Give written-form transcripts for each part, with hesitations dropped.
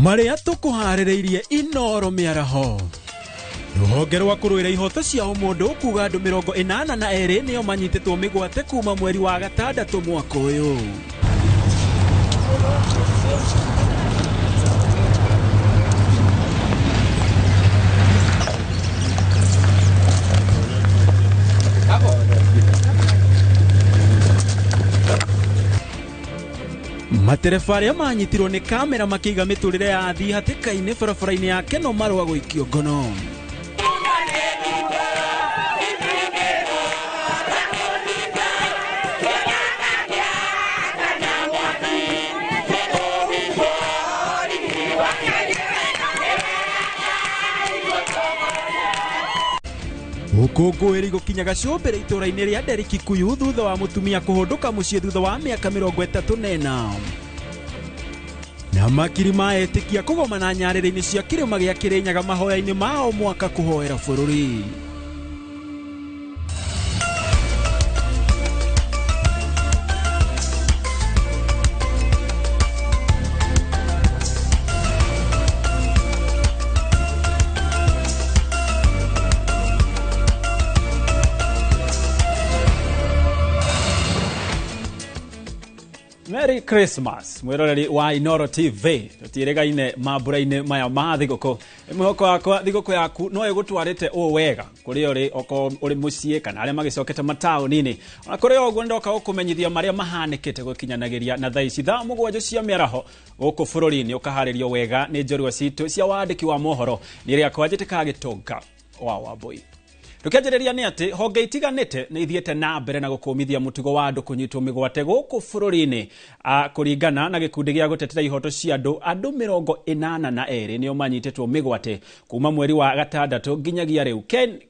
Marĩa tũkũharĩrĩirie Inoro mĩaraho. Rũhonge rwa kũrũĩra ihoto cia ũmũndũ kuga andũ 82 nĩo manyitĩtwo mĩgwate kuma mweri wa gatandatũ mwaka ũyũ. Matereba arĩa manyitirwo nĩ kamera makĩiga mĩtũrĩre ya athii hatĩka-inĩ barabara-inĩ ya Keno marũa gũikio ngono. Ũkũngũĩri gũkinya gacũmbĩrĩ itũũra-inĩ rĩa Nderi Kikuyu thutha wa mũtumia kũhũndũka mũciĩ thutha wa mĩaka 34. Na makiri ma etĩkia kũgomana nyarĩrĩ-inĩ cia kĩrĩma gĩa Kĩrĩnyaga mahoya-inĩ ma o mwaka kũhoera bũrũri. Merry Christmas mwiroreri wa Inoro TV. Tutiregaine mambura-inĩ maya ma thigũkũ. Mwĩhoko wakwa thigũkũ yaku no ĩgũtwarĩte ũũ wega kũrĩa ũrĩ, okorwo ũrĩ mũciĩ kana arĩa magĩcokete mataũni-inĩ. Ona kũrĩ ũguo ndoka gũkũmenyithia marĩa mahanĩkĩte gũkinyanagĩria na thaa ici thaa 7 cia mĩaraho gũkũ bũrũri-inĩ, ũkaharĩrio wega nĩ njorua citũ cia wandĩki wa mohoro. Nĩ rĩakwa njĩtĩkaga Gĩtonga wa Wambui. Tukianjĩrĩria nĩ atĩ honge itiganĩte nĩ ithiĩte na mbere na gũkũmithia mũtugo wa andũ kũnyitwo mĩgwate gũkũ bũrũri-inĩ. Kũringana na gĩkundi gĩa gũtetera ihoto cia andũ, andũ 82 nĩo manyitĩtwo mĩgwate kuma mweri wa gatandatũ nginyagia rĩu.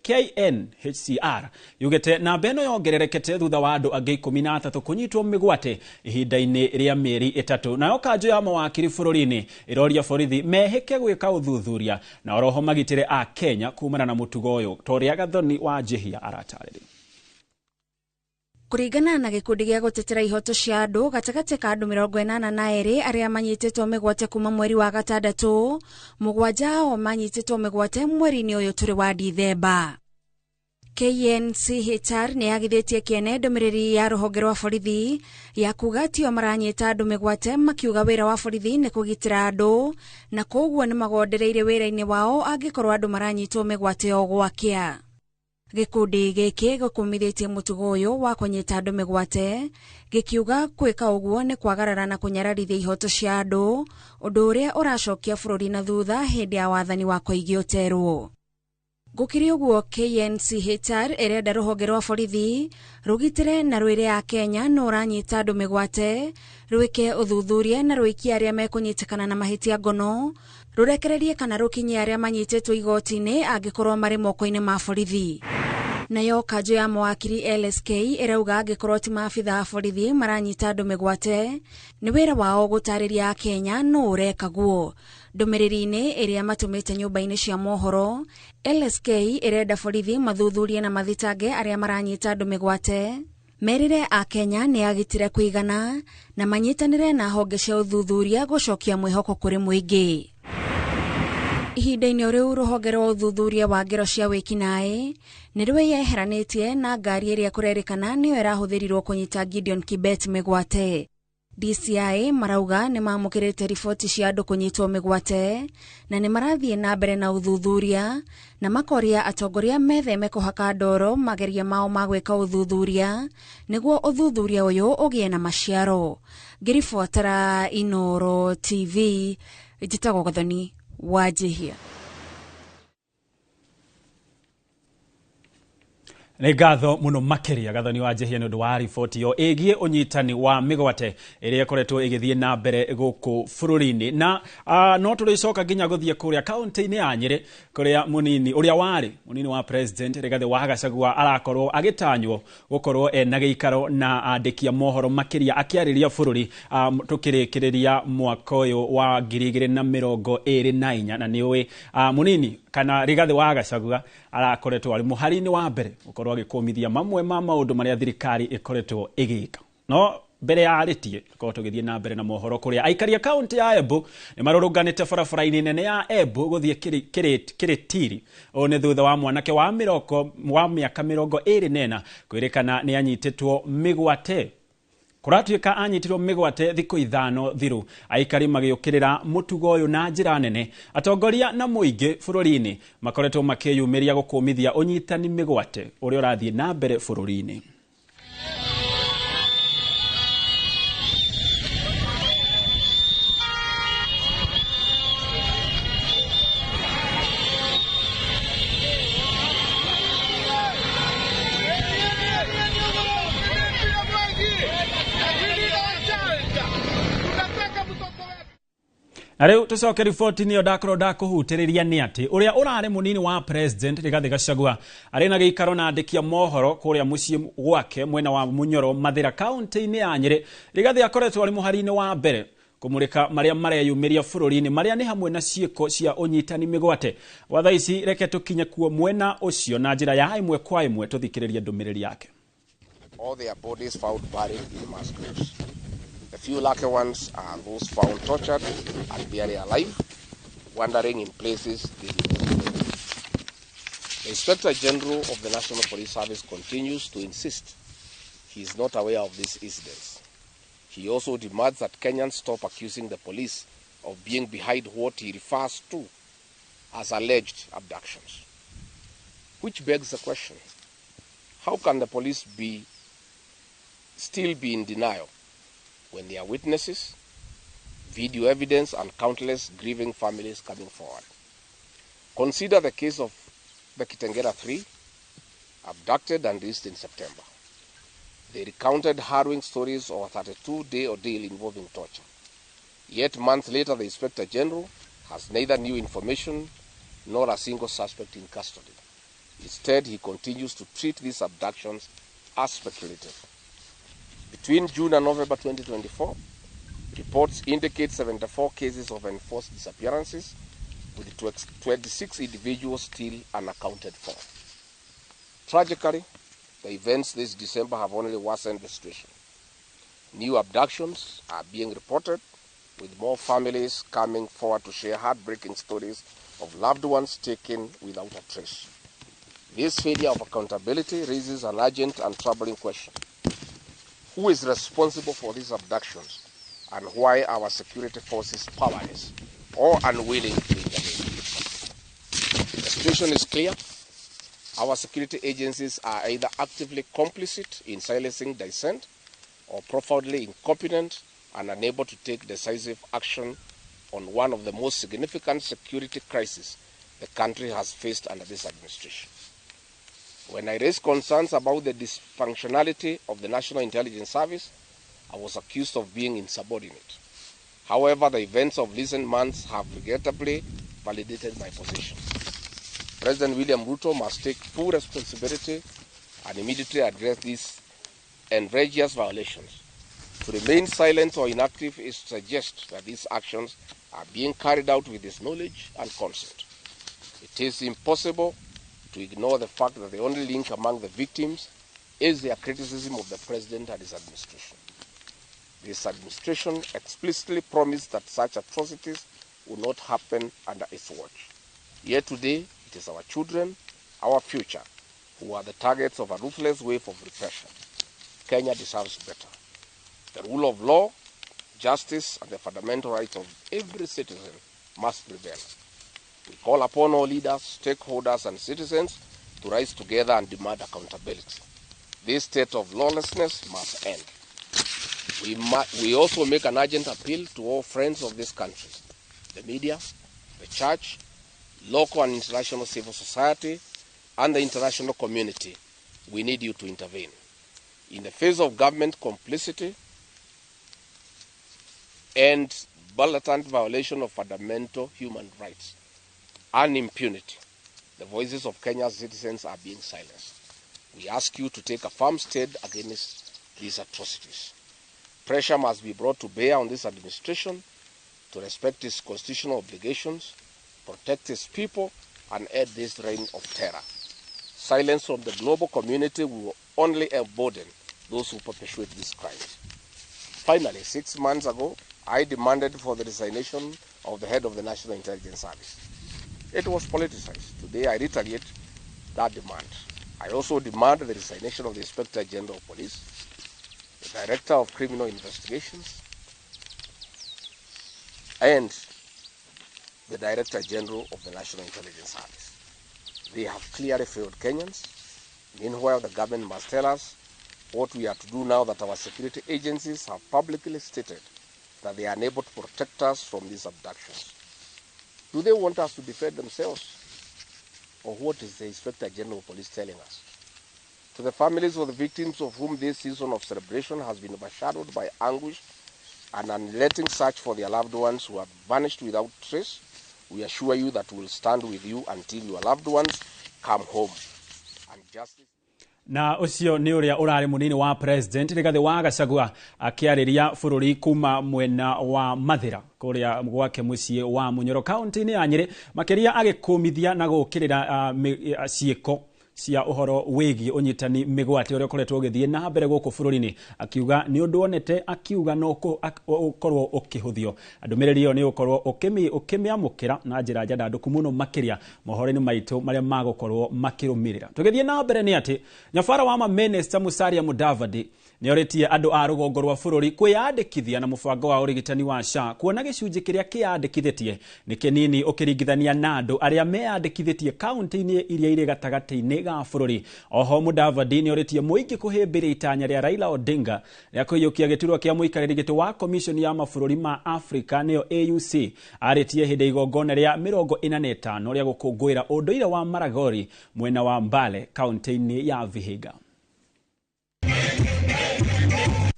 KNHCR yugĩte namba ĩno yongererekete thutha wa andũ angĩ 13 kũnyitwo mĩgwate ihinda-inĩ rĩa mĩeri 3. Nayo kanjũ ya mawakiri bũrũri-inĩ ĩroria borithi mehĩke gwĩka ũthuthuria na oroho magitĩre a Kenya kumana na mũtugo ũyũ ta ũrĩa Gathoni wa Njihia aratarĩria. Kũringana na gĩkundi gĩa gũtetera ihoto cia andũ, gatagatĩ ka andũ 82 arĩa manyitĩtwo mĩgwate kuma mweri wa gatandatũ, 7 ao manyitĩtwo mĩgwate mweri-inĩ ũyũ tũrĩ wa Dithemba. KNCHR nĩ yagithĩtie kĩene ndũmĩrĩri ya rũhonge rwa borithi ya kuga tio maranyita andũ mĩgwate, makiuga wĩra wa borithi nĩ kũgitĩra andũ na koguo nĩ magondereire wĩra-inĩ wao angĩkorwo andũ maranyitwo mĩgwate o gwakĩa. Gĩkundi gĩkĩ gĩkũmithĩtie mũtugo ũyũ wa kũnyita andũ mĩgwate, gĩkiuga kwĩka ũguo nĩ kwagarara na kũnyararithia ihoto cia andũ, ũndũ ũrĩa ũracokia bũrũri na thutha hĩndĩ ya wathani wa Koigi Oterwo. Gũkĩrĩ ũguo, KNCHR ĩrenda rũhonge rwa borithi rũgitĩre na rwĩre a Kenya no ũranyita andũ mĩgwate, rwĩke ũthuthuria na rũikie arĩa mekũnyitĩkana na mahĩtia ngono, rũrekererie kana rũkinyie arĩa manyitĩtwo igoti-inĩ angĩkorwo marĩ moko-inĩ ma borithi. Nayo kanjũ ya mawakiri LSK ĩrauga angĩkorwo ti maabitha a borithi maranyita andũ mĩgwate, nĩ wĩra wao gũtarĩria a Kenya nũ ũreka guo. Ndũmĩrĩri-inĩ ĩrĩa matũmĩte nyũmba-inĩ cia mohoro, LSK ĩrenda borithi mathuthurie na mathitange arĩa maranyita andũ mĩgwate, merĩre a Kenya nĩ agitĩre kũigana na manyitanĩre na honge cia ũthuthuria gũcokia mwĩhoko kũrĩ mũingĩ. Ihinda-inĩ rĩu rũhonge rwa ũthuthuria wa ngero cia wĩkinaĩ nĩ rwĩyeheranĩtie na ngari ĩrĩa kũrerĩkana nĩyo ĩrahũthĩrirwo kũnyita Gideon Kibet mĩgwate. DCI marauga nĩ mamũkĩrĩte riboti cia andũ kũnyitwo mĩgwate na nĩ marathiĩ na mbere na ũthuthuria na makoria atongoria metheme kũhaka ndoro mageria mao ma gwĩka ũthuthuria nĩguo ũthuthuria ũyũ ũgĩe na maciaro. Ngĩribotera Inoro TV, njĩtagwo Gathoni wa Njihia. Nĩ ngatho mũno makĩria Gathoni wa Njihia nĩ ũndũ wa riboti ĩyo ĩgiĩ ũnyitani wa mĩgwate ĩrĩa ĩkoretwo ĩgĩthiĩ na mbere gũkũ bũrũri-inĩ. Na no tũrĩcoka nginya gũthiĩ kũrĩa kaũntĩ-inĩ ya Nyĩrĩ kũrĩa mũnini ũrĩa warĩ mũnini wa president Rigathĩ wa Gachagua arakorwo agĩtanywo gũkorwo ena gĩikaro na andĩki a mohoro makĩria akĩarĩria bũrũri, tũkĩrĩkĩrĩria mwaka ũyũ wa 2024. Na nĩ ũĩ, mũnini kana Rigathĩ wa Gachagua arakoretwo arĩ mũhari-inĩ wa mbere gũkorwo agĩkũmithia mamwe ma maũndũ marĩa thirikari ĩkoretwo ĩgĩka. No Mbere ya arĩtie tũkorwo tũgĩthiĩ na mbere na mohoro kũrĩa aikari a kaunti ya Embu nĩ marũrũnganĩte barabara-inĩ nene ya Embu gũthiĩ Kiritiri. Ũũ nĩ thutha wa mwanake wa mĩaka 24 kwĩrĩkana nĩ anyitĩtwo mĩgwate. Kũratuĩka anyitirwo mĩgwate thikũ 5 thiru, aikari magĩũkĩrĩra mũtugo ũyũ na njĩra nene. Atongoria na mũingĩ bũrũri-inĩ makoretwo makĩyumĩria gũkũmithia ũnyitani mĩgwate ũrĩa ũrathiĩ na mbere bũrũri-inĩ. Na rĩu tũcoke riboti-inĩ ĩyo ndakorwo ndakũhutĩrĩria nĩ atĩ ũrĩa ũrarĩ mũnini wa president Rigathĩ Gachagua arĩ na gĩikaro na andĩki a mohoro kũrĩa mũciĩ gwake mwena wa Munyoro Mathĩra kaunti-inĩ ya Nyĩrĩ. Rigathĩ akoretwo arĩ mũhari-inĩ wa mbere kũmũrĩka marĩa mareyumĩria bũrũri-inĩ marĩa nĩ hamwe na ciĩko cia ũnyitani mĩgwate. Gwa thaa ici reke tũkinye kuo mwena ũcio na njĩra ya ĩmwe kwa ĩmwe tũthikĩrĩrie ndũmĩrĩri yake. All their bodies found buried in mass graves. The few lucky ones are those found tortured and barely alive, wandering in places they did not know. The Inspector General of the National Police Service continues to insist he is not aware of these incidents. He also demands that Kenyans stop accusing the police of being behind what he refers to as alleged abductions. Which begs the question, how can the police still be in denial when there are witnesses, video evidence, and countless grieving families coming forward? Consider the case of the Kitengela 3, abducted and released in September. They recounted harrowing stories of a 32-day ordeal involving torture. Yet months later, the Inspector General has neither new information nor a single suspect in custody. Instead, he continues to treat these abductions as speculative. Between June and November 2024, reports indicate 74 cases of enforced disappearances, with 26 individuals still unaccounted for. Tragically, the events this December have only worsened the situation. New abductions are being reported, with more families coming forward to share heartbreaking stories of loved ones taken without a trace. This failure of accountability raises an urgent and troubling question. Who is responsible for these abductions, and why are our security forces powerless or unwilling to intervene? The situation is clear. Our security agencies are either actively complicit in silencing dissent or profoundly incompetent and unable to take decisive action on one of the most significant security crises the country has faced under this administration. When I raised concerns about the dysfunctionality of the National Intelligence Service, I was accused of being insubordinate. However, the events of recent months have regrettably validated my position. President William Ruto must take full responsibility and immediately address these egregious violations. To remain silent or inactive is to suggest that these actions are being carried out with his knowledge and consent. It is impossible to ignore the fact that the only link among the victims is their criticism of the president and his administration. This administration explicitly promised that such atrocities would not happen under its watch. Yet today, it is our children, our future, who are the targets of a ruthless wave of repression. Kenya deserves better. The rule of law, justice, and the fundamental rights of every citizen must prevail. We call upon all leaders, stakeholders, and citizens to rise together and demand accountability. This state of lawlessness must end. We also make an urgent appeal to all friends of this country, the media, the church, local and international civil society, and the international community. We need you to intervene. In the face of government complicity and blatant violation of fundamental human rights and impunity, the voices of Kenya's citizens are being silenced. We ask you to take a firm stand against these atrocities. Pressure must be brought to bear on this administration to respect its constitutional obligations, protect its people, and end this reign of terror. Silence from the global community will only embolden those who perpetuate these crimes. Finally, 6 months ago, I demanded for the resignation of the head of the National Intelligence Service. It was politicized. Today, I retaliate that demand. I also demand the resignation of the Inspector General of Police, the Director of Criminal Investigations, and the Director General of the National Intelligence Service. They have clearly failed Kenyans. Meanwhile, the government must tell us what we are to do now that our security agencies have publicly stated that they are unable to protect us from these abductions. Do they want us to defend themselves? Or what is the Inspector General of Police telling us? To the families of the victims of whom this season of celebration has been overshadowed by anguish and unrelenting search for their loved ones who have vanished without trace, we assure you that we will stand with you until your loved ones come home. And justice. Na ucio ni uria urari munini wa president Rigathi wa Gachagua akiariria bururi kuma mwena wa Mathira kuria gwake mucii wa Munyoro kaunti-ini ya Nyeri, makiria agikumithia na gukirira ciiko cia uhoro wigi unyitani migwate uria ukoretwo ugithie na mbere guku bururi-ini, akiuga ni undu onete, akiuga no ukorwo ukihuthio. Ndumiriri iyo ni ukorwo ukimiamukira na njira njandanduku muno makiria mohoro-ini maitu maria magukorwo makirumirira. Tugithie na mbere ni ati nyabara wa maminista Musalia Mudavadi nioritie andu a rugongo rwa bururi kwiyandikithia na mubango wa urigitani wa SHA, kuona gicunji kiria kiyandikithitie ni kinini ukiringithania na andu aria meyandikithitie kaunti-ini iria iri gatagati-ini ga bururi. Oho Mudavadi nioritie muingi kuhimbiria itanya ria Raila Odinga ria kuiyukia giturwa kia muikariri giti wa Commission ya mabururi ma Africa niyo AUC, aritie hindi igongona ria 45 ria gukunguira unduire wa Maragori mwena wa Mbale kaunti-ini ya Vihiga.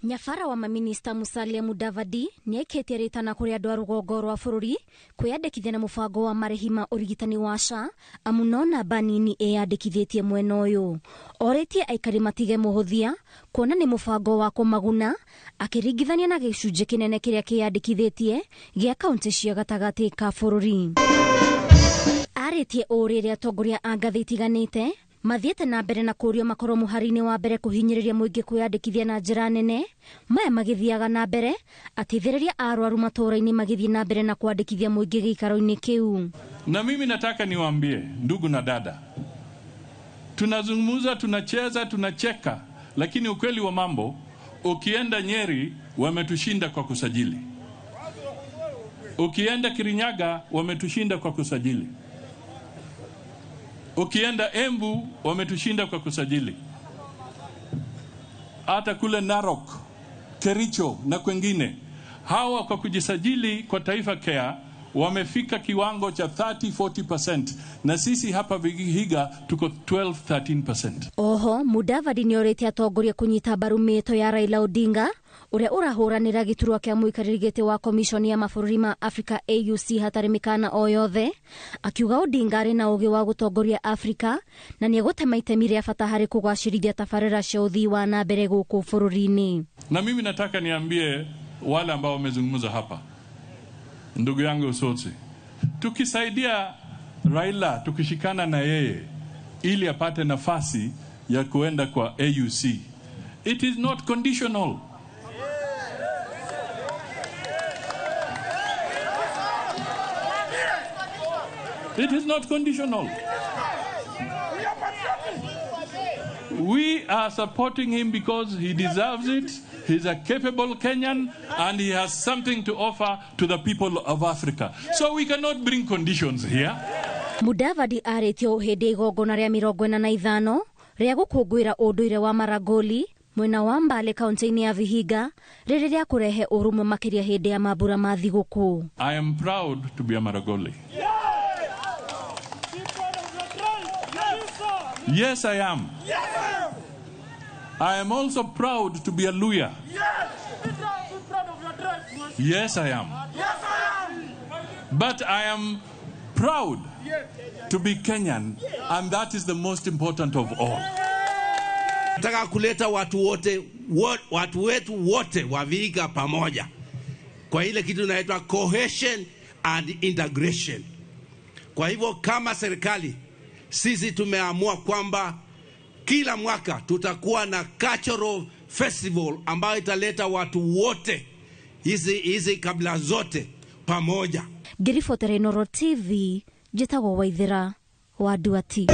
Nyabara wa maminista Musalia Mudavadi nĩaikĩtie rĩtana kũrĩ andũ a rũgongo rwa bũrũri kwĩyandĩkithia na mũbango wa marĩhi ma ũrigitani wa SHA, amu no namba nini ĩyandĩkithĩtie mwena ũyũ. Orĩtie aikari matige mũhũthia kuona nĩ mũbango wa kũmaguna, akĩringithania na gĩcunjĩ kĩnene kĩrĩa kĩyandĩkithĩtie gĩa kaunti cia gatagatĩ ka bũrũri. Arĩtie ũũ rĩrĩa atongoria a ngathĩ itiganĩte mathiĩte na mbere na kũũrio makorwo mũhari-inĩ wa mbere kũhinyĩrĩria mũingĩ kwĩyandĩkithia na njĩra nene. Maya magĩthiaga na mbere ateithĩrĩria arwaru matũũra-inĩ magĩthiĩ na mbere na kwandĩkithia mũingĩ gĩikaro-inĩ kĩu. Na mimi nataka niwaambie ndugu na dada, tunazungumza, tunacheza, tunacheka, lakini ukweli wa mambo, ukienda Nyeri wametushinda kwa kusajili, ukienda Kirinyaga wametushinda kwa kusajili, ukienda Embu wametushinda kwa kusajili, hata kule Narok, Kericho na kwengine. Hawa kwa kujisajili kwa Taifa Care wamefika kiwango cha 30-40%, na sisi hapa Vihiga tuko 12-13%. Oho Mudavadi nĩorĩtie atongoria kũnyita mbaru mĩĩto ya Raila Odinga ũrĩa ũrahũranĩra gĩturwa kĩa mũikarĩri gĩtĩ wa Commission ya mabũrũri ma Africa AUC hatarĩ mĩkana o yothe, akiuga Odinga arĩ na ũgĩ wa gũtongoria Africa na nĩegũtema itemi rĩa bata harĩ kũgacĩrithia tabarĩra cia ũthii wa na mbere gũkũ bũrũri-inĩ. Na mimi nataka niambie wale ambao wamezungumza hapa, ndugu yangu Usotsi, tukisaidia Raila, tukishikana na yeye ili apate nafasi ya kuenda kwa AUC, it is not conditional. It is not conditional. We are supporting him because he deserves it. He's a capable Kenyan and he has something to offer to the people of Africa. So we cannot bring conditions here. Mudavadi arĩtio hĩndĩ igongona rĩa 45 rĩa gũkũngũĩra ũndũire wa Maragoli mwena wa Mbale kaunti-inĩ ya Vihiga, rĩrĩ rĩa kũrehe ũrũmwe makĩria hĩndĩ ya mambura ma thigũkũ. I am proud to be a Maragoli. Yes, I am. I am also proud to be a Luya. Yes, I am. But I am proud to be Kenyan, and that is the most important of all. Nataka kuleta watu wote, watu wetu wote wa Vihiga pamoja kwa ile kitu inaitwa cohesion and integration. Kwa hivyo kama serikali sisi tumeamua kwamba kila mwaka tutakuwa na cultural festival ambayo italeta watu wote hizi kabila zote pamoja. Ngĩribotera Inooro TV, njĩtagwo Waithera wa Nduati.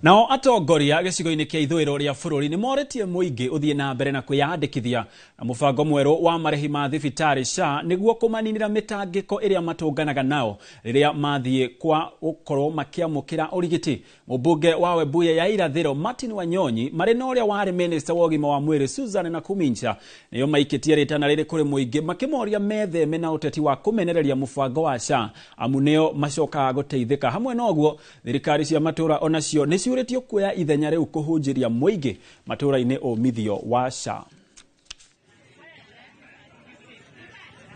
Nao atongoria gĩcigo-inĩ kĩa ithũĩro rĩa bũrũri nĩ morĩtie mũingĩ ũthiĩ na mbere na kwĩyandĩkithia na mũbango mwerũ wa marĩhi ma thibitarĩ SHA nĩguo kũmaninĩra mĩtangĩko ĩrĩa matũnganaga nao rĩrĩa mathiĩ kwa gũkorwo makĩamũkĩra ũrigiti. Mũmbunge wa Webuye ya irathĩro Martin Wanyonyi marĩ na ũrĩa warĩ minista wa ũgima wa mwĩrĩ Susan Nakhumicha nĩo maikĩtie rĩtana rĩrĩ kũrĩ mũingĩ makĩmoria metheme na ũteti wa kũmenereria mũbango wa SHA amu nĩo macokaga gũteithĩka. Hamwe na ũguo thirikari cia matũra onacio nĩ ciũrĩtio kuoya ithenya rĩu kũhunjĩria mũingĩ matũra-inĩ ũmithio wa SHA.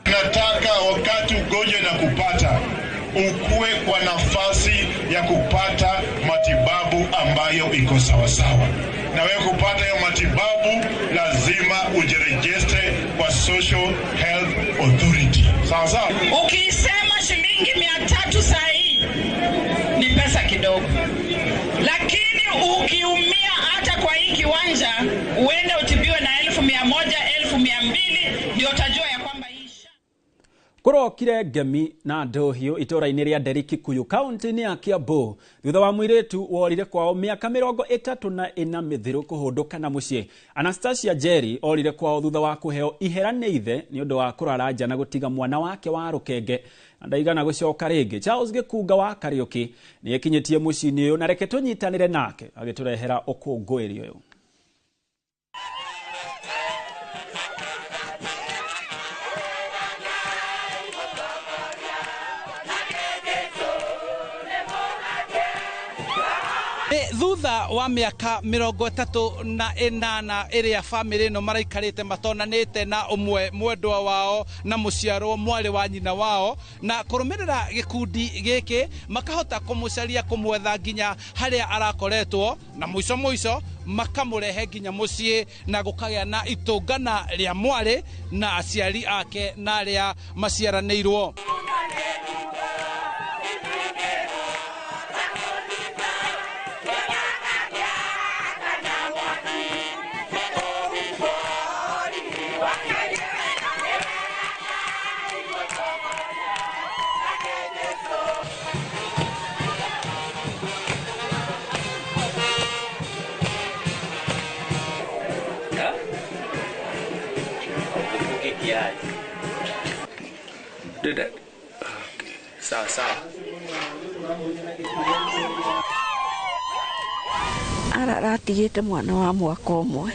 Nataka wakati ugonjwa na kupata ukue kwa nafasi ya kupata matibabu ambayo iko sawasawa. Na wewe kupata hiyo matibabu lazima ujirejeste kwa Social Health Authority. Sawa sawa. Ukisema shilingi 300 saa hii ni pesa kidogo. Lakini ukiumia hata kwa hii kiwanja uende utibiwe na 1,100, 2,200 ndio utajua ya kwamba Kũrokire ngemi na ndohio itũra-inĩ rĩa Nderi Kikuyu kaunti-inĩ ya Kiambu thutha wa mũirĩtu worire kwao mĩaka 34 mĩthiru kũhũndũka na mũciĩ. Anastasia Jerry orire kwao thutha wa kũheo ihera nĩ ithe nĩ ũndũ wa kũrara nja na gũtiga mwana wake wa rũkenge na ndaigana gũcoka rĩngĩ. Charles Gĩkunga wa Kariũki nĩ ekinyĩtie mũciĩ-inĩ ũyũ na reke tũnyitanĩre nake agĩtũrehera ũkũngũĩri ũyũ. Thutha wa mĩaka 38 ĩrĩa famĩlĩ ĩno maraikarĩte matonanĩte na ũmwe mwendwa wao na mũciarwo mwarĩ wa nyina wao, na kũrũmĩrĩra gĩkundi gĩkĩ makahota kũmũcaria kũmwetha nginya harĩa arakoretwo, na mũico mũico makamũrehe nginya mũciĩ na gũkagĩa na itũngana rĩa mwarĩ na aciari ake na arĩa maciaranĩirwo. Do that. Okay. Sawa sawa. Aratigĩte mwana wa mwaka ũmwe.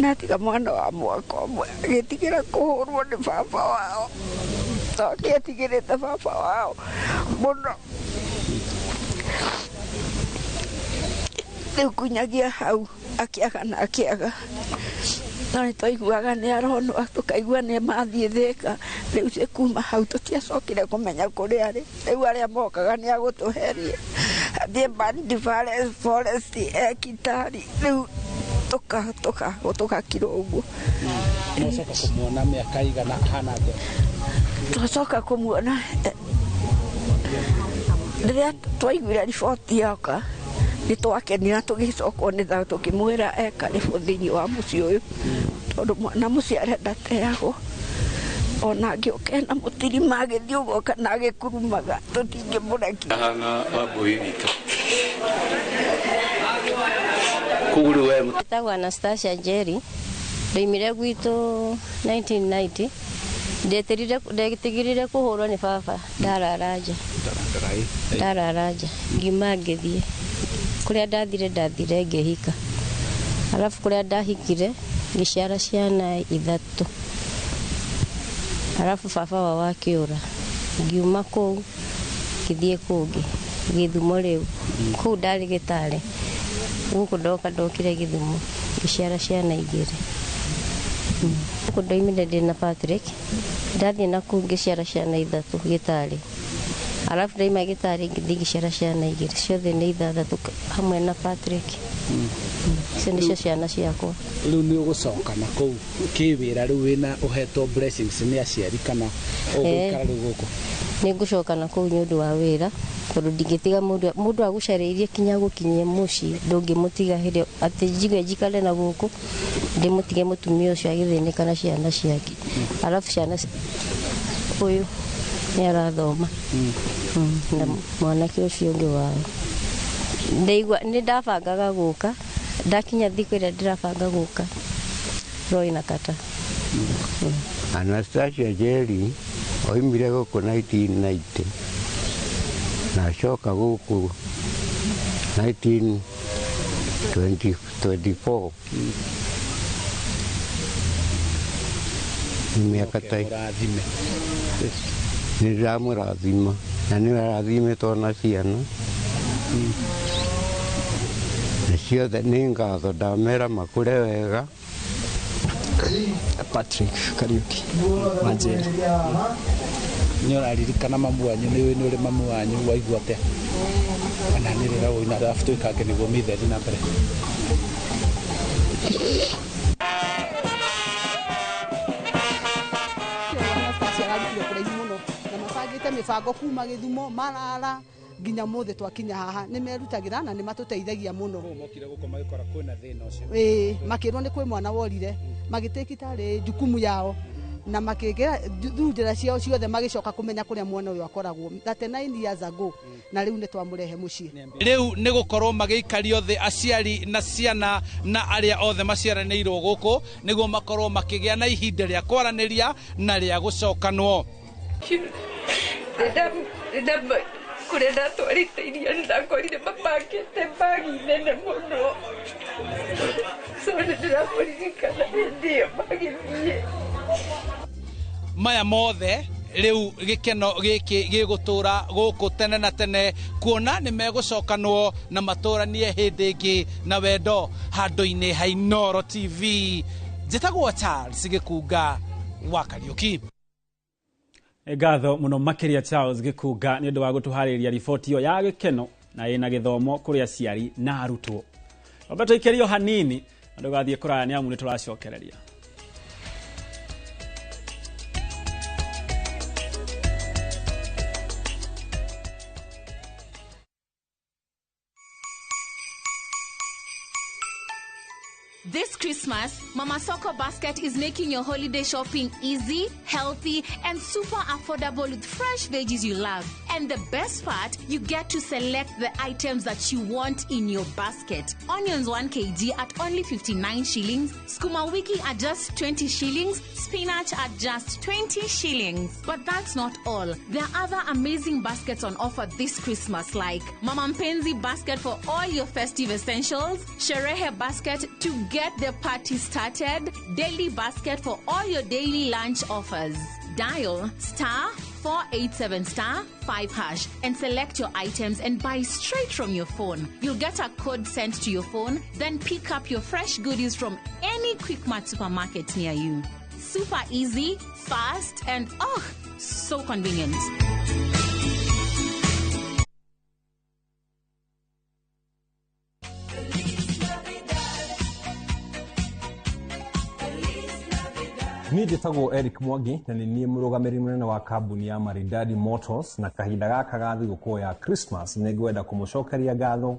Na atiga mwana wa mwaka ũmwe agĩtigĩra kũhũrwo nĩ baba wao. Tondũ atigĩrĩte baba wao mũno. Rĩu kunyagia hau akĩaga na akĩaga. No nĩ twaiguaga nĩ aronwo tũkaigua nĩ mathiĩ Thĩka. Rĩu ci kuma hau tũtiacokire kũmenya kũrĩa arĩ. Rĩu arĩa mokaga nĩ agũtũheria. Athiĩ Bandi Forest ekitari. Rĩu tũgakirwo ũguo. Mwacoka kũmuona mĩaka igana ahana atĩa? Twacoka kũmuona rĩrĩa twaiguire riboti yoka nĩ twakenire na tũgĩcokwo nĩ thayũ tũkĩmwĩra ekarĩbũ thĩinĩ wa mũciĩ ũyũ tondũ mwana mũciare ndateagwo. Ona angĩũka ena mũtirima agĩthiĩ ũguo kana agĩkurumaga tũtingĩmũrekia. Ahana Wambui witũ. Koguo rĩu we Njĩtagwo Anastasia Njeri, ndoimire gwitũ 1990 ndetigĩrire kũhũrwo nĩ baba ndarara nja. Ndarara nja ngiuma ngĩthiĩ kũrĩa ndathire ngĩhika, alafu kũrĩa ndahikire ngĩciara ciana 3, alafu baba wao akĩũra, ngiuma kũu ngĩthiĩ kũngĩ Gĩthumo. Rĩu kũu ndarĩ Gĩtare, gũkũ ndoka ndokire Gĩthumo ngĩciara ciana 2. Gũkũ ndoimire ndĩna Patrick, ndathiĩ na kũu ngĩciara ciana 3 Gĩtare, alafu ndaima Gĩtare ngĩthiĩ ngĩciara ciana 2, ciothe nĩ 6 hamwe na Patrick. Icio nĩcio ciana ciakwa. Rĩu nĩ ũgũcoka na kũu kĩwĩra rĩu wĩna ũhetwo blessings nĩ aciari kana ũgũikara rĩu gũkũ? Nĩ ngũcoka na kũu nĩ ũndũ wa wĩra, tondũ ndingĩtiga mũndũ agũcarĩirie kinya gũkinyie mũciĩ, ndũngĩmũtiga hĩndĩ atĩ njigue njikare na gũkũ ndĩmũtige mũtumia ũcio agĩthĩnĩka na ciana ciake. Arabu ciana ũyũ nĩ arathoma na mwanake ũcio ũngĩ wao. Ndaigua nĩ ndabangaga gũka, ndakinya thikũ ĩrĩa ndĩrabanga gũka roho inakata. Anastasia Njeri oimire gũkũ 1990 na acoka gũkũ 1924. Nĩ mĩaka ta nĩ ndĩramũrathima na nĩ arathimĩtwo na ciana na ciothe nĩ ngatho ndamera makũre wega. Patrick Kariuki Wanjeri. Nĩ ũraririkana mamu wanyu, nĩ ũrĩ mamu wanyu waigua atĩa? Kana nĩ rĩra ũina arabu twĩkange nĩguo mĩthe ĩthiĩ na mbere. Anastasia ararutire kũraihu mũno na mabangĩte mĩbango kuma Gĩthumo Marara nginya mũthĩ twakinya haha. Nĩ merutagĩra na nĩ matũteithagia mũno. Mokire gũkũ magĩkora kwĩna thĩna ũcio. Ĩĩ, makĩrwo nĩ kwĩ mwana worire, magĩtĩki tarĩ jukumu yao na makĩgera through njĩra ciao ciothe magĩcoka kũmenya kũrĩa mwana ũyũ akoragwo 39 years ago, na rĩu nĩ twamũrehe mũciĩ. Rĩu nĩ gũkorwo magĩikario thĩ aciari na ciana na arĩa othe maciaranĩirwo gũkũ nĩguo makorwo makĩgĩa na ihinda rĩa kwaranĩria na rĩa gũcokanwo. Kũrĩa ndatwarĩte irio nĩ ndakorire mabangĩte bagi nene mũno, so nĩ ndĩramũririkana hĩndĩ ĩyo magĩthiĩ. Maya mothe rĩu gĩkeno gĩkĩ gĩgũtũra gũkũ tene na tene, kuona nĩ megũcokanwo na matũranie hĩndĩ ĩngĩ na wendo handũ-inĩ ha Inooro TV. Njĩtagwo Charles Gĩkunga wa Kariuki. Ngatho mũno makĩria Charles Gĩkunga nĩ ũndũ wa gũtũharĩria riboti ĩyo ya gĩkeno na ĩna gĩthomo kũrĩ aciari na arutwo. Omba tũikĩrio hanini na ndũgathiĩ kũraya nĩ amu nĩ tũracokereria. This Christmas, Mama Soko Basket is making your holiday shopping easy, healthy, and super affordable with fresh veggies you love. And the best part, you get to select the items that you want in your basket. Onions 1 kg at only 59 shillings, skuma wiki at just 20 shillings, spinach at just 20 shillings. But that's not all. There are other amazing baskets on offer this Christmas, like Mama Mpenzi basket for all your festive essentials, Sherehe basket to get the party started, daily basket for all your daily lunch offers. Dial *487*5# and select your items and buy straight from your phone. You'll get a code sent to your phone, then pick up your fresh goodies from any Quickmart supermarket near you. Super easy, fast, and oh, so convenient. Niĩ njĩtagwo Eric Mwangi na nĩ niĩ mũrũgamĩrĩri mũnene wa kambuni ya Maridadi Motors, na kahinda gaka ga thigũkũ ya Christmas nĩ ngwenda kũmũcokeria ngatho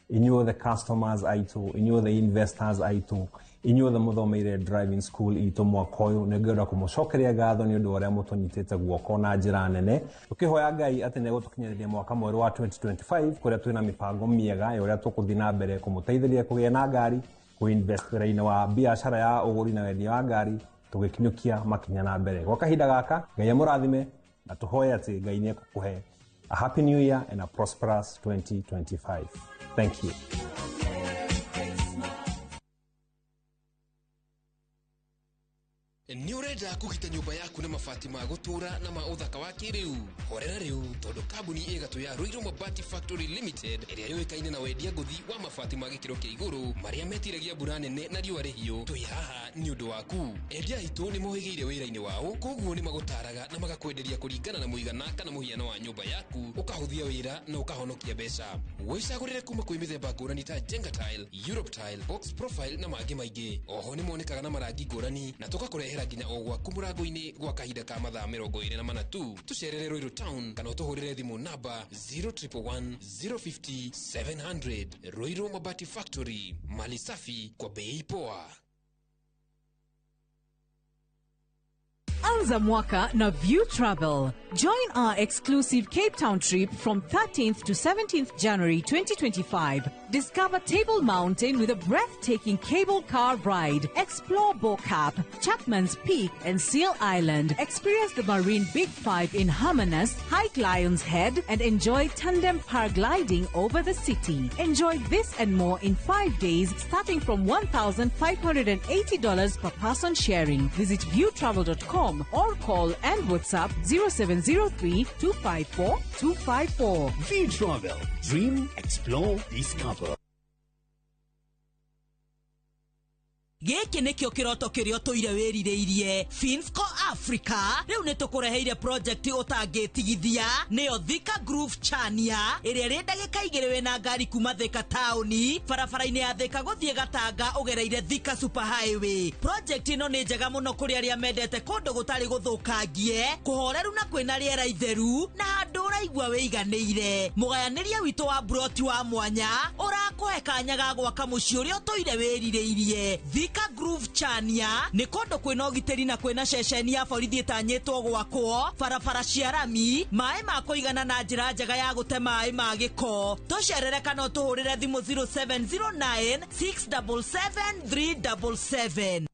inyuothe customers aitũ, inyuothe investors aitũ, inyuothe mũthomeire driving school itũ mwaka ũyũ. Nĩ ngwenda kũmũcokeria ngatho nĩ ũndũ wa ũrĩa mũtũnyitĩte guoko na njĩra nene, tũkĩhoya Ngai atĩ nĩ egũtũkinyĩria mwaka mwerũ wa 2025 kũrĩa twĩna mĩbango mĩega ya ũrĩa tũkũthiĩ na mbere kũmũteithĩrĩria kũgĩa na ngari, kũinvest wĩra-inĩ wa biacara ya ũgũri na wendia wa ngari, tũgĩkinyũkia makinya na mbere. Gwa kahinda gaka Ngai amũrathime na tũhoye atĩ Ngai nĩ ekũkũhe a happy new year and a prosperous 2025. Thank you. Nĩ ũrenda kũgita nyũmba yaku na mabati ma gũtũũra na ma ũthaka wa kĩrĩu? Horera rĩu, tondũ kambuni ĩgatũ ya Ruiru Mabati Factory Limited ĩrĩa yũĩkaine na wendia ngũthi wa mabati ma gĩkĩro kĩa igũrũ marĩa metiragia mbura nene na riũa rĩhiũ, twĩ haha nĩ ũndũ waku. Endia aitũ nĩ mohĩgĩire wĩra-inĩ wao, koguo nĩ magũtaraga na magakwenderia kũringana na mũigana kana mũhiano wa nyũmba yaku, ũkahũthia wĩra na ũkahonokia mbeca. Wĩcagũrĩre kuma kwĩ mĩthemba ngũrani ta Jenga Tile, Europe Tile, Box Profile na mangĩ maingĩ. Oho nĩ monekaga na marangi ngũrani na tũgakũrehera tũgũkũrehera nginya o gwaku mũrango-inĩ gwa kahinda ka mathaa 24 tu. Tũcerere Ruiru Town kana ũtũhũrĩre thimũ namba 0111 050 700. Ruiru Mabati Factory, mali safi kwa bei poa. Anza mwaka na View Travel. Join our exclusive Cape Town trip from 13th to 17th January 2025. Discover Table Mountain with a breathtaking cable car ride. Explore Bo-Kaap, Chapman's Peak and Seal Island. Experience the Marine Big Five in Hermanus, hike Lion's Head and enjoy tandem paragliding over the city. Enjoy this and more in 5 days starting from $1,580 per person sharing. Visit viewtravel.com or call and WhatsApp 0703 254 254. View Travel. Dream, explore, discover. Gĩkĩ nĩkĩo kĩroto kĩrĩa ũtũire wĩrirĩirie. Finsco Africa rĩu nĩ tũkũreheire project ũtangĩtigithia, nĩyo Thika Groove Chania, ĩrĩa ĩrĩ ndagĩka 2 wĩna ngari kuma Thika taũni, barabara-inĩ ya Thika gũthiĩ Gatanga ũgereire Thika Super Highway. Project ĩno nĩ njega mũno kũrĩ arĩa mendete kũndũ gũtarĩ gũthũkangie, kũhoreru na kwĩna rĩera itheru, na handũ ũraigua wĩiganĩire. Mũgayanĩria witũ wa broti wa mwanya ũrakũhe kanya ga gwaka mũciĩ ũrĩa ũtũire wĩrirĩirie. Thika Groove Chania nĩ kũndũ kwĩna ũgitĩri na kwĩna ceceni ya borithi ĩtanyĩtwo gwakwo, barabara cia rami, maĩ ma kũigana na njĩra njega ya gũte maĩ ma gĩko. Tũcerere kana ũtũhũrĩre thimũ 0709 677 377.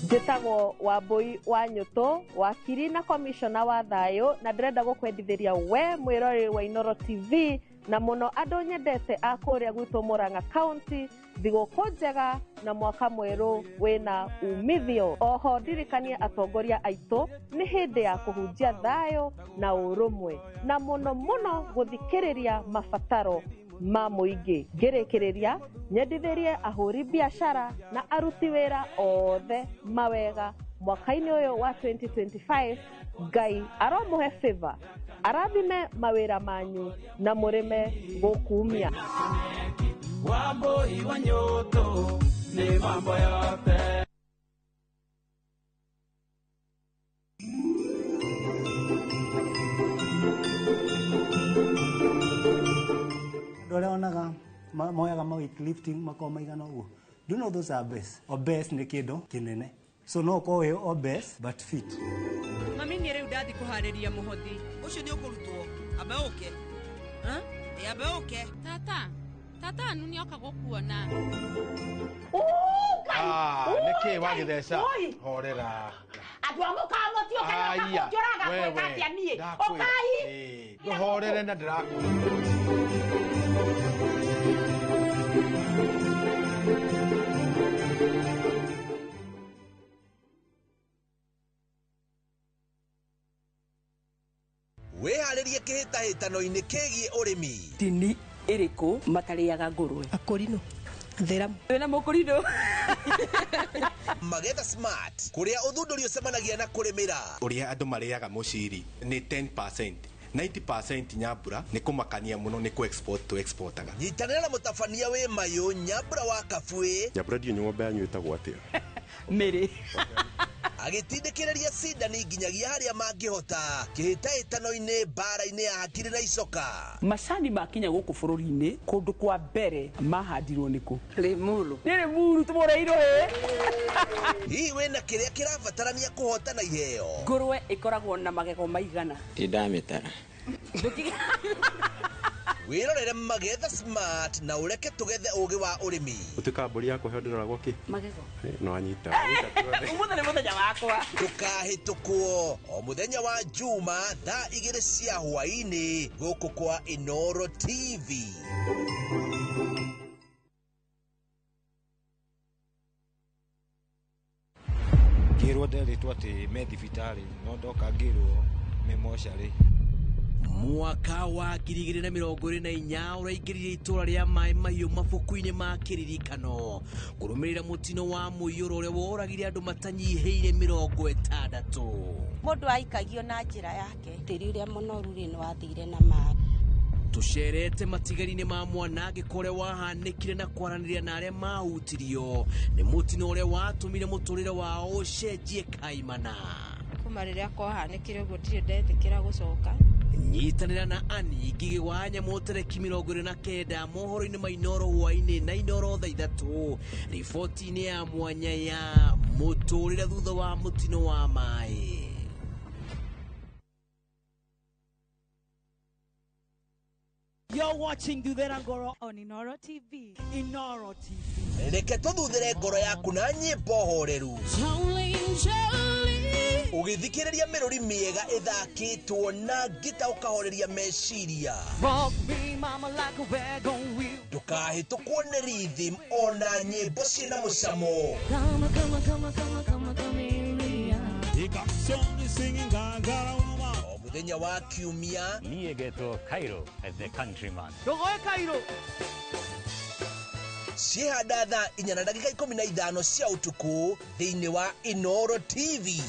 Njĩtagwo Wambui wa Nyũtũ, wakiri na komishona wa thayũ, na ndĩrenda gũkwendithĩria we mwĩroreri wa Inooro TV na mũno andũ nyendete a kũrĩa gwitũ Murang'a County, thigũkũ njega na mwaka mwerũ wĩna umithio. Oho ndirikanie atongoria aitũ nĩ hĩndĩ ya kũhunjia thayũ na ũrũmwe, na mũno mũno gũthikĩrĩria mabataro ma mũingĩ. Ngĩrĩkĩrĩria nyendithĩrie ahũri biacara na aruti wĩra othe mawega mwaka-inĩ ũyũ wa 2025. Ngai aromũhe favor, arathime mawĩra manyu na mũrĩme gũkumia. Wambui wa Nyũtũ nĩ mambo yote. Andũ arĩa onaga moyaga ma weight lifting makoragwo maigana ũguo. Do you know those are obese? Obese nĩ kĩndũ kĩnene. So no ũkorwo wĩ obese but fit. Mami nĩ rĩu ndathi kũharĩria mũhothi. Ũcio nĩ ũkũrutwo. Ambe ũke. Ambe ũke. Tata, tata anu nĩoka gũkuona. Nĩkĩ wagĩtheca? Horera. Andũ a mũkawa mũtiũkaga kũnjũraga gwĩka atĩa niĩ? Ũkai. Ndũhorere na ndĩrakwĩra. Wĩharĩrie kĩhĩtahĩtano-inĩ kĩgiĩ ũrĩmi. Ndini ĩrĩkũ matarĩaga ngũrwe? Akũrinũ. Thĩramu. Wĩna mũkũrinũ. Magetha Smart, kũrĩa ũthundũri ũcemanagia na kũrĩmĩra. Ũrĩa andũ marĩaga mũciri nĩ 10%. 90% nyambura nĩ kũmakania mũno nĩ kũ export to exportaga. Nyitanĩra na mũtabania wĩ mayũ Nyambura wa Kabuĩ. Nyambura ndiũ ng'ombe yanyu ĩtagwo atĩa? Mĩrĩ. Agĩtindĩkĩrĩria cindani nginyagia harĩa mangĩhota kĩhĩtahĩtano-inĩ mbara-inĩ ya hakiri na icoka. Macani makinya gũkũ bũrũri-inĩ kũndũ kwa mbere mahandirwo nĩkũ? Limuru. Nĩ Limuru tũmũreirwo ĩ. Hihi wĩna kĩrĩa kĩrabatarania kũhotana iheo? Ngũrwe ĩkoragwo na magego maigana? Ndamĩtara. Wĩrorere Magetha Smart na ũreke tũgethe ũgĩ wa ũrĩmi. Gũtuĩka mbũri ya kũheo ndĩroragwo kĩ? Magego. No anyita. Ũmũthĩ nĩ mũthenya wakwa. Ndũkahĩtũkwo o mũthenya wa Juma thaa 2 cia hwaĩ-inĩ gũkũ kwa Inooro TV. Ngĩrwo nderĩtwo atĩ me thibitarĩ no ndoka ngĩrwo me mocarĩ. Mwaka wa 2024 ũraingĩrire itũra rĩa maĩ mahiũ mabuku-inĩ ma kĩririkano kũrũmĩrĩra mũtino wa mũiyũro ũrĩa woragire andũ matanyihĩire 60. Mũndũ aikagio na njĩra yake. Tĩri ũrĩa mũnoru rĩ nĩwathire na maĩ. Tũcerete matigari-inĩ ma mwanangĩko ũrĩa wahanĩkire na kwaranĩria na arĩa mahutirio nĩ mũtino ũrĩa watũmire mũtũrĩre wao ũcenjie kaimana. Kuma rĩrĩa kwahanĩkire ũguo ndirĩ ndetĩkĩra gũcoka. Nyitanĩra na Ani Ngigĩ wa Nyamũ tarĩki 29 mohoro-inĩ ma Inoro hwaĩ-inĩ na Inoro thaa 3 riboti-inĩ ya mwanya ya mũtũrĩre thutha wa mũtino wa maĩ. You're watching Thuthera Ngoro on Inoro TV. Inoro TV. Reke tũthuthĩre ngoro yaku na nyĩmbo horeru ũgĩthikĩrĩria mĩrũri mĩega ĩthakĩtwo na ngita ũkahoreria meciria. Rock me, mama, like a wagon wheel. Ndũkahĩtũkwo nĩ rhythm ona nyĩmbo ciĩna mũcamo. Come, come, come, come, come, come here. O mũthenya wa kiumia Niĩ ngetwo Cairo as the countryman. Ndũgoe Cairo. Ciĩhanda thaa 4:15 cia ũtukũ thĩinĩ wa Inoro TV.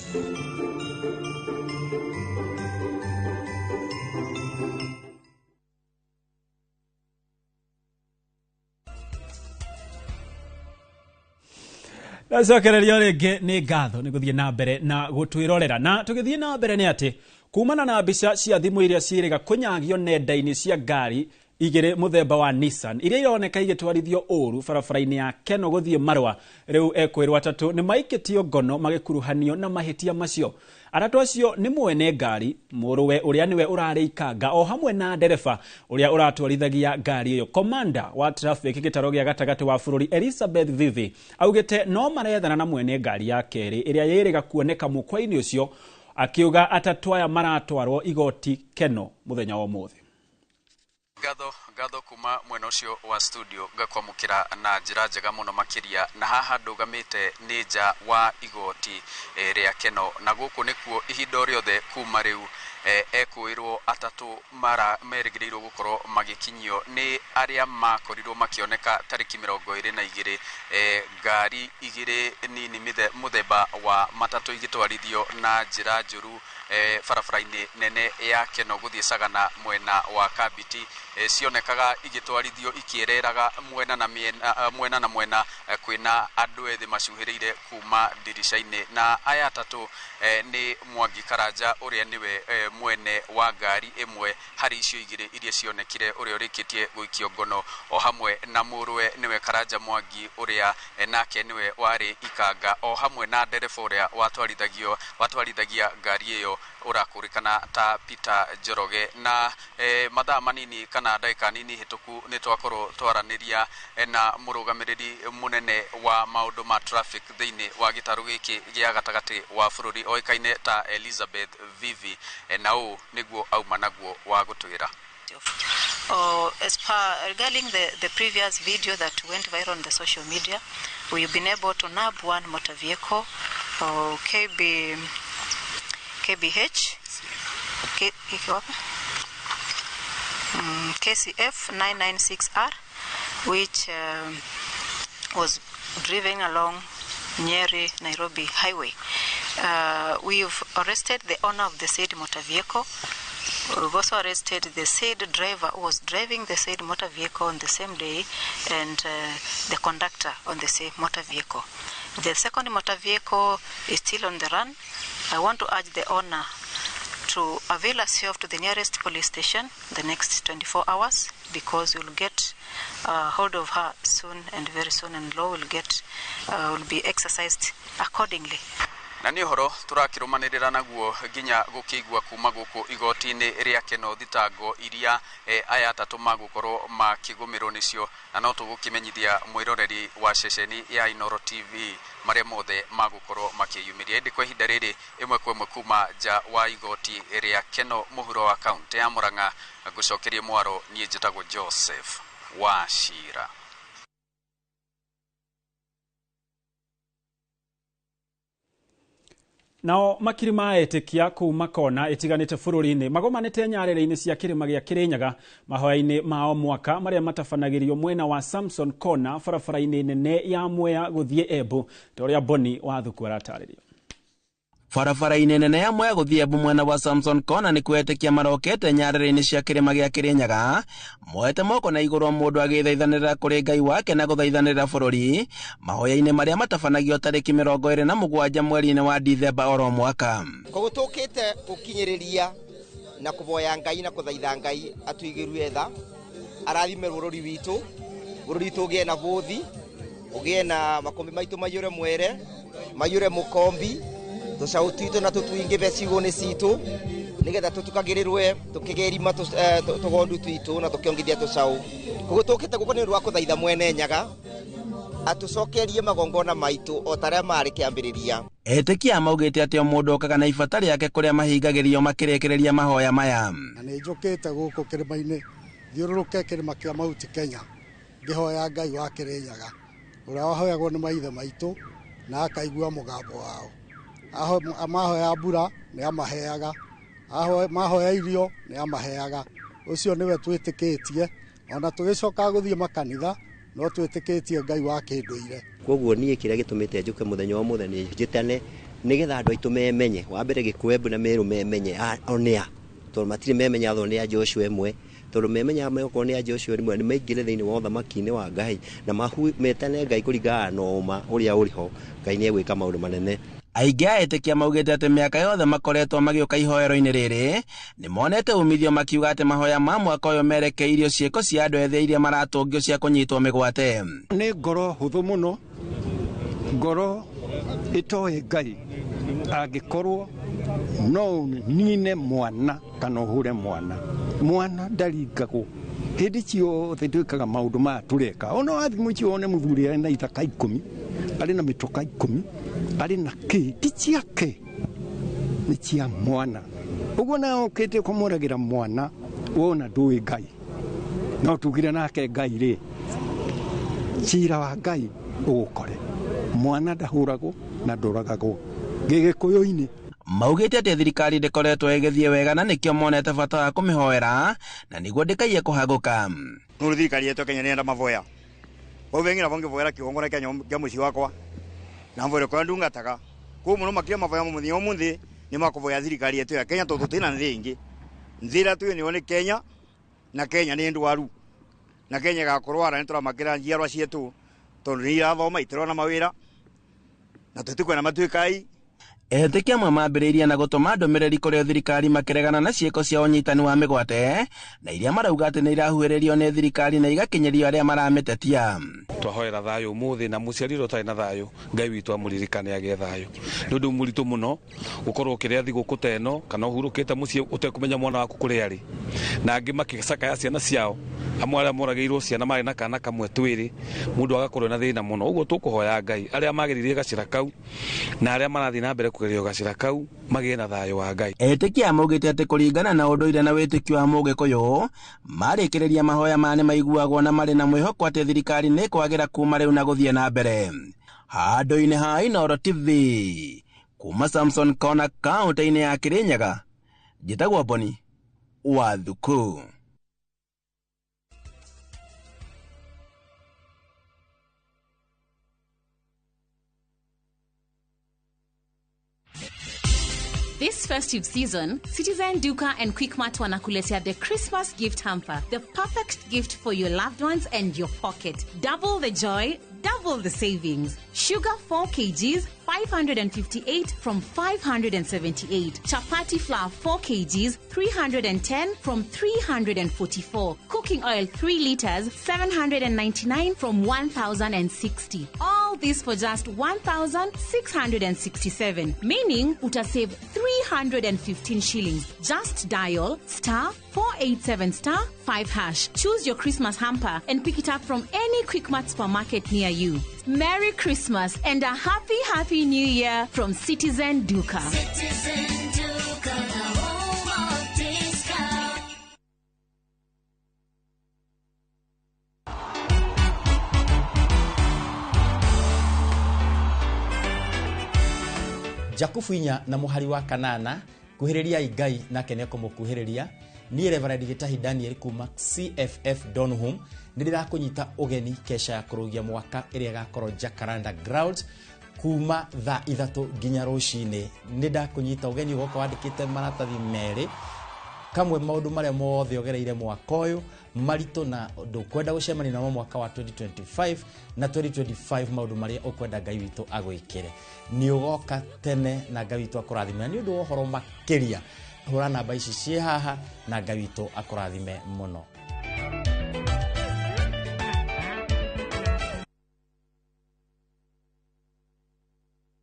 Ndacokererio rĩngĩ nĩ ngatho nĩ gũthiĩ na mbere na gũtwĩrorera. Na tũgĩthiĩ na mbere nĩ atĩ kumana na mbica cia thimũ iria ciĩrĩga kũnyagio nenda-inĩ cia ngari igĩrĩ mũthemba wa Nissan iria ironeka igĩtwarithio ũru barabara-inĩ ya Keno gũthiĩ Marũa, rĩu ekwĩrwo atatũ nĩ maikĩtio ngono magĩkuruhanio na mahĩtia macio. Atatũ acio nĩ mwene ngari, mũrũwe ũrĩa nĩwe ũrarĩ ikanga, o hamwe na ndereba ũrĩa ũratwarithagia ngari ĩyo. Komanda wa traffic gĩtaro gĩa gatagatĩ wa bũrũri Elizabeth Vivi augĩte no marethana na mwene ngari ya kerĩ ĩrĩa yĩrĩga kuoneka mũkwa-inĩ ũcio, akiuga atatũ aya maratwarwo igoti Keno mũthenya wa ũmũthĩ. Ngatho kuma mwena ũcio wa studio ngakwamũkĩra na njĩra njega mũno makĩria, na haha ndũgamĩte nĩ nja wa igoti rĩa Keno, na gũkũ nĩkuo ihinda o rĩothe kuma rĩu ekwĩrwo atatũ mara merĩgĩrĩirwo gũkorwo magĩkinyio nĩ arĩa makorirwo makĩoneka tarĩki 22 ngari igĩrĩ nini mũthemba wa matatũ igĩtwarithio na njĩra njũru barabara-inĩ nene ya Keno gũthiĩ Sagana mwena wa Kabiti. Cionekaga igĩtwarithio ikĩereraga mwena na mwena na mwena, kwĩna andũ ethĩ macuhĩrĩire kuma ndirica-inĩ. Na aya atatũ nĩ Mwangi Karanja ũrĩa nĩwe mwene wa ngari ĩmwe harĩ icio igĩrĩ iria cionekire, ũrĩa ũrĩkĩtie gũikio ngono, o hamwe na mũrũwe nĩwe Karanja Mwangi ũrĩa nake nĩwe warĩ ikanga, o hamwe na ndereba ũrĩa watwarithagia ngari ĩyo ũrakũrĩkana ta Peter Njoroge. Na mathaa manini kana ndagĩka nini hĩtũku nĩ twakorwo twaranĩria na mũrũgamĩrĩri mũnene wa maũndũ ma traffic thĩinĩ wa gĩtarũ gĩkĩ gĩa gatagatĩ wa bũrũri oĩkaine ta Elizabeth Vivi, na ũũ nĩguo auma naguo wa gũtwĩra. As per regarding the previous video that went viral on the social media, we've been able to nab one motor vehicle, KBH, KCF 996R, which was driven along Nyeri Nairobi Highway. We've arrested the owner of the said motor vehicle. We've also arrested the said driver who was driving the said motor vehicle on the same day, and the conductor on the same motor vehicle. The second motor vehicle is still on the run. I want to urge the owner to avail herself to the nearest police station the next 24 hours, because we'll get hold of her soon and very soon, and law will be exercised accordingly. Na nĩ ũhoro tũrakĩrũmanĩrĩra naguo nginya gũkĩigua kuma gũkũ igoti-inĩ rĩa Keno thitango iria aya atatũ magũkorwo makĩgũmĩrwo nĩcio, na no tũgũkĩmenyithia mwĩroreri wa ceceni ya Inoro TV marĩa mothe magũkorwo makĩyumĩria. Ĩndĩ kwa ihinda rĩrĩ ĩmwe kwa ĩmwe kuma nja wa igoti rĩa Keno mũhuro wa kaũntĩ ya Murang'a, ngũcokerie mwaro, niĩ njĩtagwo Joseph Wachira. Nao makiri ma etĩkia kuma kona ĩtiganĩte bũrũri-inĩ magomanĩte nyarĩrĩ-inĩ cia kĩrĩma gĩa Kĩrĩnyaga mahoya-inĩ ma o mwaka marĩa matabanagĩrio mwena wa Samson Kona barabara-inĩ nene ya Mwea gũthiĩ Embu, ta ũrĩa Boni wa Thuku aratarĩria. Barabara-inĩ nene ya Mwea gũthiĩ Embu mwena wa Samson Kona nĩ kwetĩkia marokete nyarĩrĩ-inĩ cia kĩrĩma gĩa Kĩrĩnyaga moete moko na igũrũ mũndũ agĩthaithanĩrĩra kũrĩ Ngai wake na gũthaithanĩrĩra bũrũri mahoya-inĩ marĩa matabanagio tarĩki 27 mweri-inĩ wa Dithemba oro mwaka. Koguo tũkĩte gũkinyĩrĩria na kũvoya Ngai na kũthaitha Ngai atuigĩrue tha, arathime bũrũri witũ, bũrũri witũ ũgĩe na bũthi, ũgĩe na makombi maitũ maiyũre mwere, maiyũre mũkombi, tũcaũ twitũ na tũtũingĩbe ciugũ-inĩ citũ nĩgetha tũtukagĩrĩrwe tũkĩgĩrima tũgondu twitũ na tũkĩongithia tũcaũ. Koguo tũkĩte gũkũ nĩ ũndũ wa kũthaitha mwene Nyaga atũcokerie magongona maitũ o ta arĩa marĩ kĩambĩrĩria. Etĩkia maugĩte atĩ o mũndũ okaga na ibata rĩake kũrĩa mahingagĩrio makĩrĩkĩrĩria mahoya maya. Na nĩ njũkĩte gũkũ kĩrĩma-inĩ thiũrũrũke kĩrĩma kĩa Mount Kenya ngĩhoya Ngai wa Kĩrĩnyaga ũrĩa wahoyagwo nĩ maithe maitũ na akaigua mũgambo wao. Mahoya mbura nĩ amaheaga, mahoya irio nĩ amaheaga. Ũcio nĩwe twĩtĩkĩtie, ona tũgĩcoka gũthiĩ makanitha no twĩtĩkĩtie Ngai wa kĩndũire. Koguo niĩ kĩrĩa gĩtũmĩte njũke mũthenya wa ũmũthĩ nĩ njĩtane nĩgetha andũ aitũ memenye. Wa mbere Gĩkũyũ, Embu na Meru memenye onĩa, tondũ matirĩ memenya athoo nĩ a Joshua ĩmwe, tondũ memenya okorwo nĩ a Joshua ĩmwe nĩ maingĩre thĩinĩ wa ũthamaki-inĩ wa Ngai na metane Ngai kũringana na ũma ũrĩa ũrĩ ho. Ngai nĩ egwĩka maũndũ manene. Aingĩ a etĩkia maugĩte atĩ mĩaka yothe makoretwo magĩũka ihoero-inĩ rĩrĩ nĩ monete umithio, makiuga atĩ mahoya ma mwaka ũyũ merekeirio ciĩko cia andũ ethĩ iria maratũngio cia kũnyitwo mĩgwate. Nĩ ngoro hũthũ mũno, ngoro ĩtoĩ Ngai angĩkorwo no nine mwana kana ũhũre mwana. Mwana ndaringagwo hĩndĩ ciothe twĩkaga maũndũ maya tũreka. Ona wathiĩ mũciĩ wone mũthuri arĩ na ithaka 10, arĩ na mĩtoka 10, arĩ na kĩ, ti ciake, nĩ cia mwana. Ũguo nawe ũkĩte kũmũragĩra mwana wona ndũĩ Ngai, no tugire nake Ngai rĩ, cira wa Ngai ũgũkore. Mwana ndahũragwo na ndũragagwo Gĩgĩkũyũ-inĩ. Maugĩte atĩ thirikari ndĩkoretwo ĩgĩthiĩ wega na nĩkĩo monete bata wa kũmĩhoera na nĩguo ndĩkaiye kũhagũka. Nũrũ thirikari yetu Kenya nĩenda mavoya vau veng'ina vangĩvoera kĩgongona kĩa mũciĩ wakwa na mvoere kũrĩa ndungataga. Koguo mũno makĩria mavoya mũthenya ũmũthĩ nĩ makũvoya thirikari yetu ya Kenya tondũ tũtirĩ na nthĩ ĩngĩ. Nthĩ ĩrĩa twĩ nĩyo nĩ Kenya, na Kenya nĩ ndwaru, na Kenya ĩgakũrwara nĩ tũramakĩra njiarwa cietũ tondũ nĩ irathoma itirona mawĩra na tũtikwenda matuĩkai. Etĩkia amwe mambĩrĩirie na gũtũma ndũmĩrĩri kũrĩ thirikari makĩregana na ciĩko cia ũnyitani wa mĩgwate na iria marauga atĩ nĩ irahuhĩrĩrio nĩ thirikari na igakinyĩrio arĩa maramĩtetia. Twahoera thayũ ũmũthĩ na mũciari ũrĩa ũtarĩ na thayũ Ngai witũ amũririkane agĩe thayũ. Nĩ ũndũ mũritũ mũno gũkorwo ũkĩrĩa thigũkũ ta ĩno kana ũhurũkĩte mũciĩ ũtekũmenya mwana waku kũrĩa arĩ, na angĩ makĩcakaya ciana ciao, amwe arĩa moragĩirwo ciana marĩ na kana kamwe twĩrĩ, mũndũ agakorwo na thĩna mũno. Ũguo tũkũhoya Ngai arĩa magĩrĩire gacĩra kau na arĩa marathiĩ na mbere kũgerio gacĩra kau magĩe na thayũ wa Ngai. Etĩkia maugĩte atĩ kũringana na ũndũire na wĩtĩkio wa Mũgĩkũyũ marĩkĩrĩria mahoya maya nĩ maiguagwo na marĩ na mwĩhoko atĩ thirikari nĩ ĩkwagĩra kuma rĩu na gũthiĩ na mbere. Handũ-inĩ ha Inooro TV kuma Samson Kona kaũntĩ-inĩ ya Kĩrĩnyaga, njĩtagwo Boni wa Thuku. This festive season, Citizen Duka and Quickmart wanakuletea the Christmas gift hamper, the perfect gift for your loved ones and your pocket. Double the joy, double the savings. Sugar 4 kgs, 558 from 578. Chapati flour 4 kgs, 310 from 344. Cooking oil 3 liters, 799 from 1,060. All this for just 1,667, meaning utasave 315 shillings. Just dial star 487 star 5 hash. Choose your Christmas hamper and pick it up from any Quickmart supermarket near you. Merry Christmas and a happy, happy New Year from Citizen Duka. Citizen Duka, the home of discount. Jakubu 4 na muhari wa 8, kuhĩrĩriai Ngai nake nĩekũmũkuhĩrĩria. Niĩ Reverend Gĩtahi Daniel kuma CFF Donholm nĩ ndĩrakũnyita ũgeni kesha ya kũrũgia mwaka ĩrĩa ĩgakorwo Jacaranda Grounds Kuma thaa 3 nginya rũcinĩ. Nĩ ndakũnyita ũgeni ũgoka wandĩkĩte maratathi 2 kamwe maũndũ marĩa mothe ũgereire mwaka ũyũ maritũ na ndũkwenda gũcemania namo mwaka wa 2025 na 2025 maũndũ marĩa ũkwenda Ngai witũ agwĩkĩre. Nĩ ũgoka tene na Ngai witũ akũrathime. Na nĩ ũndũ wa ũhoro makĩria hũra namba ici ciĩ haha na Ngai witũ akũrathime mũno.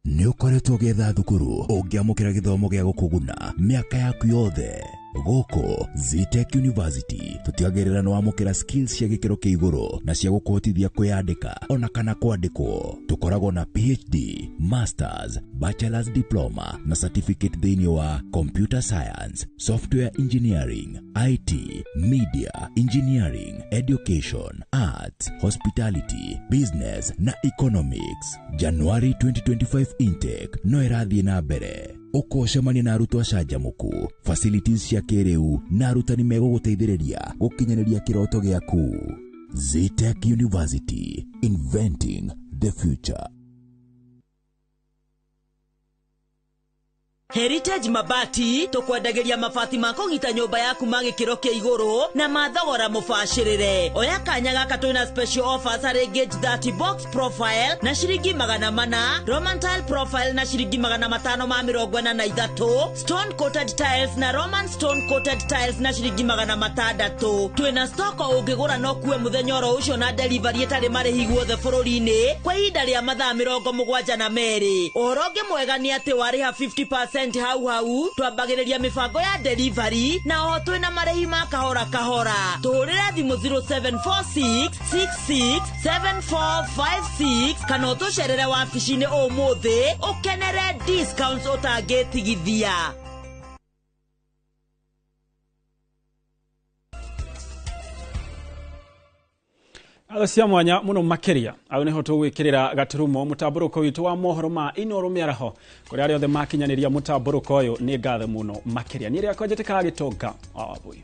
Nĩ ũkoretwo ũgĩetha thukuru ũngĩamũkĩra gĩthomo gĩa gũkũguna mĩaka yaku yothe. Gũkũ Zetech University tũtigagĩrĩra nĩ wamũkĩra skills cia gĩkĩro kĩa igũrũ na cia gũkũhotithia kwĩyandĩka ona kana kwandĩkwo. Tũkoragwo na PhD, Masters, Bachelor's Diploma na Certificate thĩinĩ wa Computer Science, Software Engineering, IT, Media, Engineering, Education, Arts, Hospitality, Business na Economics. January 2025 intake no ĩrathiĩ na mbere. Ũkũcemania na arutwo acanjamũku, facilities cia kĩrĩu na arutani megũgũteithĩrĩria gũkinyanĩria kĩroto gĩaku. Zetech University, inventing the future. Heritage Mabati tukwendagĩria mabati ma kũgita nyũmba yaku ma gĩkĩro kĩa igũrũ na ma thogora mũbacĩrĩre. Oya kanya gaka twĩna special offers harĩ gauge 30 box profile na ciringi 400, Roman tile profile na ciringi 543, stone coated tiles na Roman stone coated tiles na ciringi 600. Twĩna stock ũngĩgũra no kuwe mũthenya oro ũcio na delivery ĩtarĩ marĩhi guothe bũrũri-inĩ kwa ihinda rĩa mathaa 72. Ũhoro ũngĩ mwega nĩ atĩ warĩha 50% hau hau twambagĩrĩria mĩbango ya delivery na oho twĩna marĩhi ma kahora kahora. Tũhũrĩre thimũ 0746 66 7456 kana ũtũcerere wabici-inĩ ũmũthĩ ũkenere discounts ũtangĩtigithia. Atho cia mwanya muno makiria au niho tugwikirira gaturumo mutamburuko witu wa mohoro ma Inooro mĩaraho kũrĩa arĩa othe makinyaniria mutamburuko uyu ni ngatho muno makiria. Niĩ rĩakwa njĩtĩkaga Gĩtonga wa Wambui.